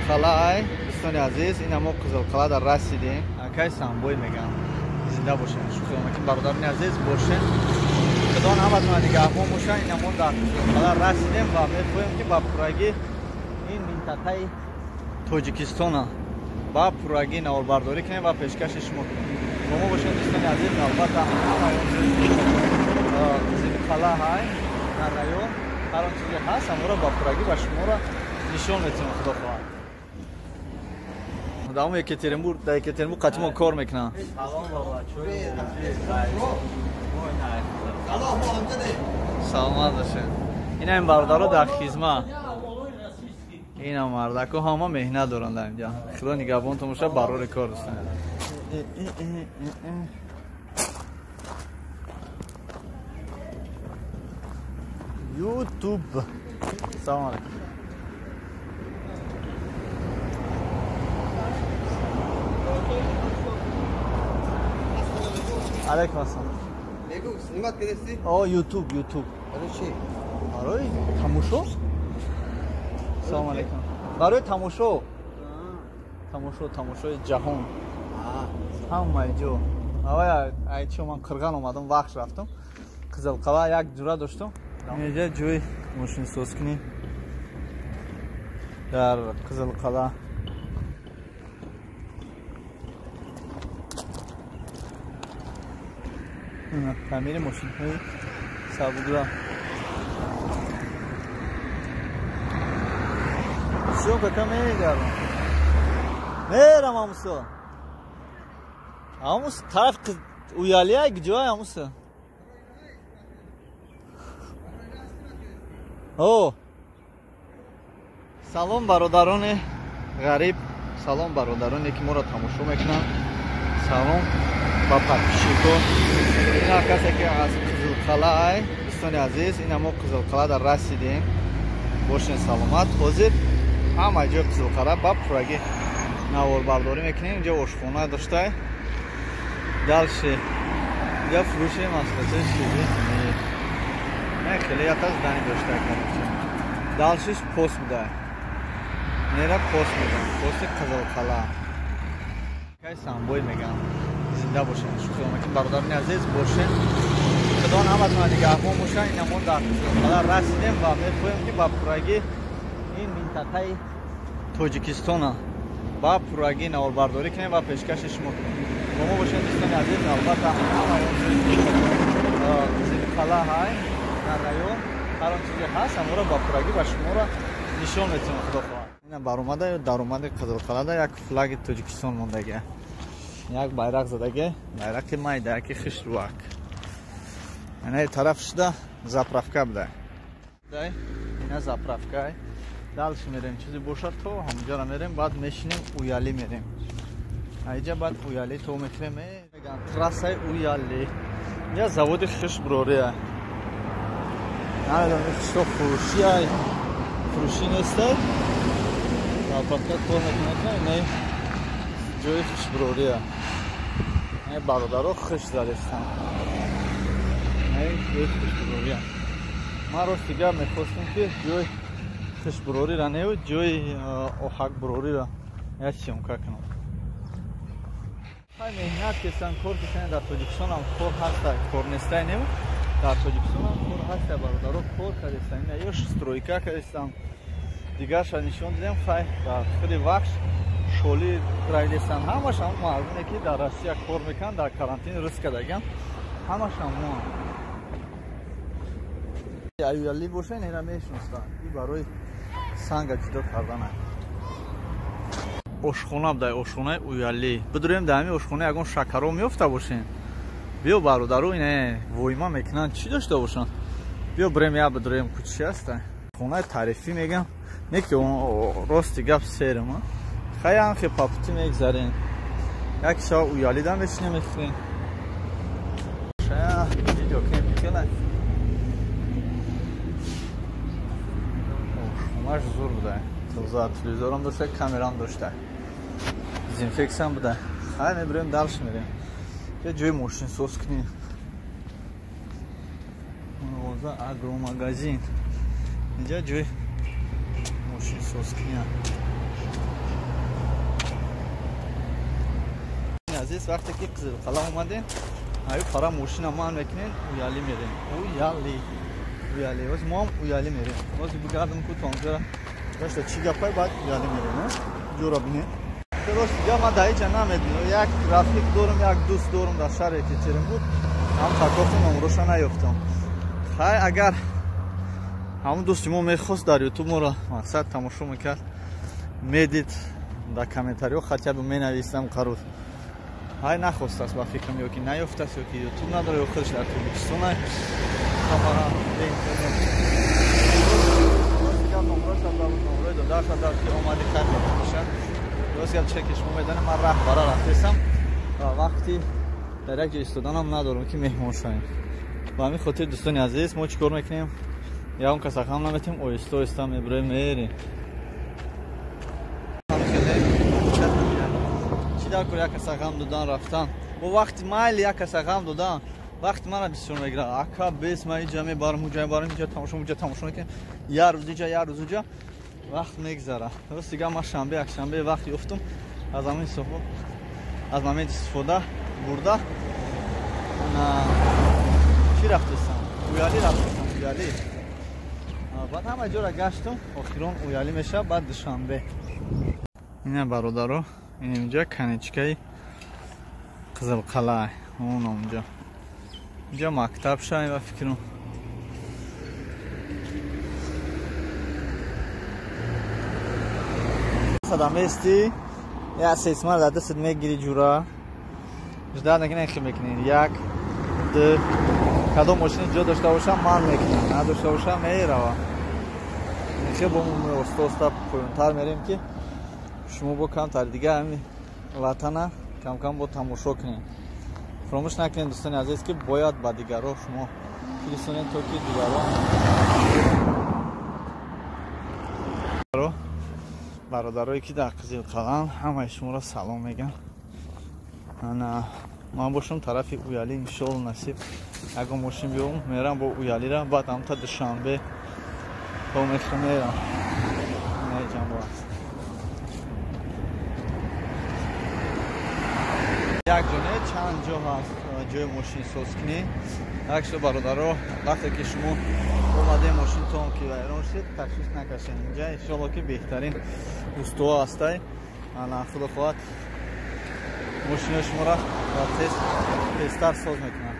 Қизилқалъа, дӯстони азиз, ина мо Қизилқалъа дар расидем. Акай Самбой мегам. Зинда бошен. Шукр ки бародарони азиз бошен. Худо ҳаматон нигаҳбон бошад. Ина мо дар Қизилқалъа расидем ва мехоҳем ки ба пуррагӣ ин минтақаи Тоҷикистона ба пуррагӣ наворбардорӣ кунем ва пешкаши шумо кунем. Бо мо бошед дӯстони азиз, албатта ҳамаи он Қизилқалъа ҳай дар район ҳар он чизе ҳаст, ҳамонро ба пуррагӣ ба шуморо нишон медиҳем, худо хоҳад. Давом Екатеринбург, дар Екатеринбург қати мо кор мекунам. Саломат бошед. Ина ин бародаро дар хизмат. Ина мардако ҳама меҳнат доранд дар инҷа. Худо нигаҳбонтон бошад, барори кор дӯстон. YouTube. Салом алейкум. Алейкум ассалом. Мегу, снимать кардасти? О, YouTube, YouTube. Барои чӣ? Барои тамошо. Салом алейкум. Барои тамошо. Тамошо, тамошои ҷаҳон. Ҳамаи ҷо. Авай, ай чӣ ман Қирған омадам, вақт рафтам. Қизилқалъа як ҷура доштам. Инҷа ҷои мошинсозкунӣ дар Қизилқалъа. Таъмири мошинҳои сабукра. Съёмка ка мегардам. Мерам амусо. Амус тараф Уялия ҷой амусо. О! Салом бародарони ғариб, салом бародароне ки моро тамошо мекунанд. Салом ба подписчико. Ина касе ки аз Қизилқалъа ай, дӯстони азиз, ина мо Қизилқалъа дар расидем. Бошен саломат. Ҳозир ҳама ҷои Қизилқалъа ба пуррагӣ наворбардорӣ мекунем. Инҷа ошхона доштай. Дальше инҷа фурӯши маҳсулоти ширӣ. Не, хеле як аз дани доштай, короче. Дальшеш пост будай. Нера пост мегам, пости Қизилқалъа. Кай Самбой мегам. Зинда бошен. Шукр ки бародарони азиз бошен. Худо ҳаматон нигаҳбон бошад. Ина мо дар Қизилқалъа расидем ва мехоҳем ки ба пуррагӣ ин минтақаи Тоҷикистона ба пуррагӣ наворбардорӣ кунем ва пешкаши шумо кунем. Бо мо бошед дӯстони азиз, албатта ҳамаи он Қизилқалъа ҳай дар район ҳар он чизе ҳаст, ҳамонро ба пуррагӣ ба шуморо нишон медиҳем, худо хоҳад. Ина баромада ё даромади Қизилқалъада як флаги Тоҷикистон мондагӣ. Як байрақ задаги, байрақи майда, яки хишрувак. Ина тараф шуда заправка буда. Ина заправка. Дальше мерем, чизе бошад то ҳамонҷоро мерем, баъд мешинем Уяли мерем. Айҷа баъд Уяли то мекунем, меган трассаи Уяли. Я заводи хишбрория. Намедонам хишро фурӯши ай, фурӯшӣ нестай. Заправка кор мекунад, ина ҷои хишбрория. Ин бародаро хиш задестанд. Ин ҷои хишбрория. Ман рости гап мехостам ки ҷои хишброрира не, ҷои оҳакброрира як съёмка кунам. Хай меҳнат кесан, кор кесан, дар Тоҷикистон ҳам кор ҳаста, кор нестай не, дар Тоҷикистон ҳам кор ҳаста, бародаро кор кардестан, ина ё стройка кардестан. Дигарша нишон дидем, хай дар худи вақт шоли райдестан, ҳамаш ҳам мардуме ки дар Россия кор мекунанд, дар карантин риск кардаган, ҳамаш ҳамон. Аюяли боша, ина мешиностанд. И барои санга ҷудо кардан. Ошхона буда, ошхонаи Уяли. Бидурем дар ҳамин ошхона ягон шакаро меёфта бошем. Биё бародаро, ина войма мекунанд, чӣ дошта бошанд? Биё бирем, я бидурем, ку чӣ ҳаста? Хонаи тарифӣ мегам, не ки рости гап серам. Хай анхе папути мегзарем. Як шаб Уяли да мешинем, мехӯрем. Шая видео кунем, мехӯрем. Ошхонаш зур буда. Телевизорам дошта, камерам дошта. Дезинфексиям буда. Хай мебирем, дальше мерем. Я ҷои мошинсоз кунем. Мағоза агромагазин. Инҷа ҷои мошинсоз кунем. нест. Вақте ки Қизилқалъа омадем, аю пара мошина ман мекунем, Уяли мерем. Уяли. Уяли. Оз мо ҳам Уяли мерем. Оз бигардам ку то онҷо дошта чӣ гапай, баъд Уяли мерем. Ҷора бинед. Рост дигар ман дар ҳеҷа намедонам. Як рафиқ дорам, як дӯст дорам дар шаҳри Екатеринбург. Ҳам такофу номроша наёфтам. Хай, агар ҳамон дӯсти мо мехост дар ютуб моро мақсад тамошо мекард, медид, дар комментариҳо хотя бы менависам қарор. Ҳай, нахостааст ба фикрам, ё ки наёфтааст, ё ки ютуб надорад, ё худаш дар Тоҷикистон камара бе интернет. Номроша номрои додарша дар ки омади хай мешад. Рост гап, чӣ ки шумо медонед, ман раҳ бара рафтесам ва вақти дар як ҷо истоданам надорам ки меҳмон шавем. Ба ҳамин хотир, дӯстони азиз, мо чӣ кор мекунем? Ягон каса хам наметем, оҳиста оҳиста мебироем, мерем. Чӣ дар кор як каса ғам додан рафтан? Бо вақти майли як каса ғам додан вақти мана бисёр мегирад. Ака бес, ман иҷа мебарам, уҷа мебарам, иҷа тамошо, уҷа тамошо мекунем. Як рӯз иҷа, як рӯз уҷа вақт мегзара. Рост дигар ман шанбе, якшанбе вақт ёфтум, аз ҳамин ҳисоб аз момент истифода бурда чӣ рафтесам? Уяли рафтесам, Уяли. Баъд ҳама ҷора гаштум, охирон Уяли мешавад, баъд Душанбе. Ина бародаро, ин инҷа конечкаи Қизилқалъа, он онҷо. Инҷа мактаб шай ба фикрам. Садамести, я сейсмар дар дастат мегири ҷура. Ждать накунед, хел мекунед. Як, ду, кадом мошини ҷо дошта бошам, ман мекунам. Надошта бошам, мерава. Хел бо оста оста поёнтар мерем, ки шумо бо камтар дига ҳами ватана камкам бо тамошо кунед. Фаромӯш накунед, дӯстони азиз, ки бояд ба дигарро шумо фиристонед, то ки дигарро бародарое ки дар Қизилқалъа, ҳамаи шуморо салом мегам. Ана ман бошам тарафи Уяли, иншоалло насиб ягон мошин биём, мерам бо Уялира, баъд ҳамта Душанбе то мехӯ мерам. Ҷамбо аст. Як ҷо не, чанд ҷо ҳаст ҷои мошинсоз кунӣ. Так что, бародаро, вақте ки шумо омадем, мошинтон ки вайрон шуд, ташвиш накашед. Инҷа иншоалло ки беҳтарин устуҳо ҳастай. Ана худо хоҳад мошинои шуморо тез тезтар соз мекунад.